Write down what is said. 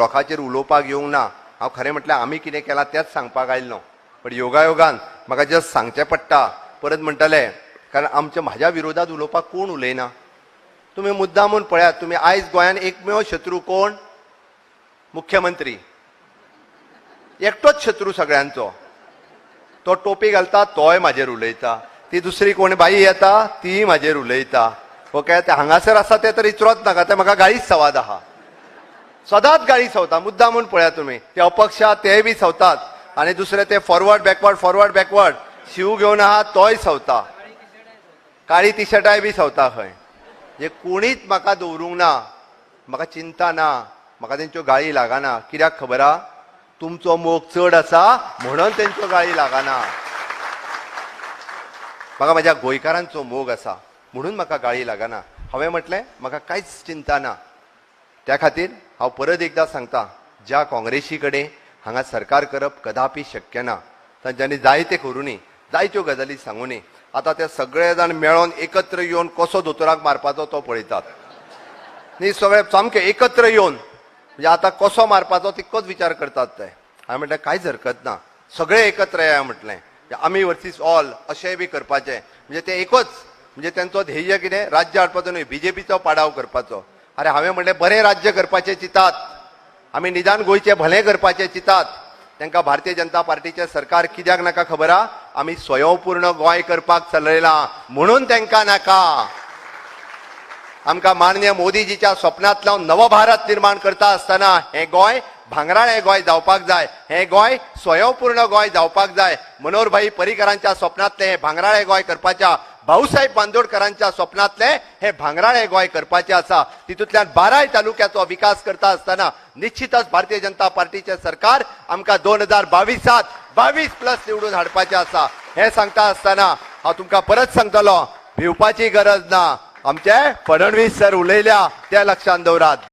ब्लॉकाचेर उलोवपाक येवंक ना. हांव खरें म्हटल्यार आमी कितें केलां तेंच सांगपाक आयल्लो, पण योगायोगान म्हाका जस्ट सांगचें पडटा. परत म्हणटले, कारण आमच्या म्हाज्या विरोधात उलोवपाक कोण उलयना. तुमी मुद्दामून पळयात, तुमी आयज गोंयान एकमेव शत्रू कोण? मुख्यमंत्री. एकटोच शत्रू सगळ्यांचो. तो टोपी घालता तोय म्हाजेर उलयता, ती दुसरी कोण बाई येता तीय म्हाजेर उलयता. ओके, ते हांगासर आसा ते तर इचरोच नाका, ते म्हाका गाळीच सवाद आहा, सदांच गाळी सवता. मुद्दामून पळयात तुमी, ते अपक्ष आहा तेय बी सवतात, आनी दुसरे ते फॉरवर्ड बॅकवर्ड फॉरवर्ड बॅकवर्ड शिव घेवन आहा तोय सवता, काळी टिशर्टाय बी सवता खंय. जे कोणीच म्हाका दवरूंक ना, म्हाका चिंता ना, म्हाका तेंच्यो गाळी लागना. कित्याक खबर आहा? तुमचो मोग चड आसा म्हणून तेंच्यो गाळी लागना. म्हाका म्हाज्या गोंयकारांचो मोग आसा म्हणून म्हाका गाळी लागना. हांवें म्हटलें, म्हाका कांयच चिंता ना. त्या खातीर हांव परत एकदां सांगता, ज्या काँग्रेसी कडेन हांगा सरकार करप कदापी शक्य ना, तांच्यांनी जायते करुनी, जायत्यो गजाली सांगुनी. आतां ते सगळे जाण मेळोन एकत्र येवन कसो दोतोराक मारपाचो तो पळयतात न्ही. सगळे सामके एकत्र येवन म्हणजे आतां कसो मारपाचो तितकोच विचार करतात ते. हांवें म्हटलें, कांयच हरकत ना, सगळे एकत्र येया म्हटलें, आमी वर्सीस ऑल अशेंय बी करपाचें. म्हणजे ते एकच, म्हणजे तेंचो ध्येय कितें? राज्य हाडपाचो न्हय, बीजेपीचो पाडाव करपाचो. अरे, हांवें म्हणलें, बरें राज्य करपाचें चिंतात आमी, निदान गोंयचें भलें करपाचें चिंतात. तांकां भारतीय जनता पार्टीचें सरकार कित्याक नाका खबर आहा? आमी स्वयंपूर्ण गोंय करपाक चलयलां म्हणून तांकां नाका. आमकां माननीय मोदीजीच्या स्वप्नांतलो नवभारत निर्माण करता आसतना हें गोंय भांगराळें गोंय जावपाक जाय, हें गोंय स्वयंपूर्ण गोंय जावपाक जाय. मनोहरभाई पर्रीकरांच्या स्वप्नांतलें हें भांगराळें गोंय करपाच्या, भाऊसाहेब बांदोडकरांच्या स्वप्नांतलें हें भांगराळें गोंय करपाचें आसा. तितूंतल्यान 12 तालुक्याचो विकास करता आसतना निश्चितच भारतीय जनता पार्टीचें सरकार आमकां 2022त 22+ निवडून हाडपाचें आसा. हें सांगता आसतना हांव तुमकां परत सांगतलो, भिवपाची गरज ना. आमचे फडणवीस सर उलयल्या ते लक्षात दवरात.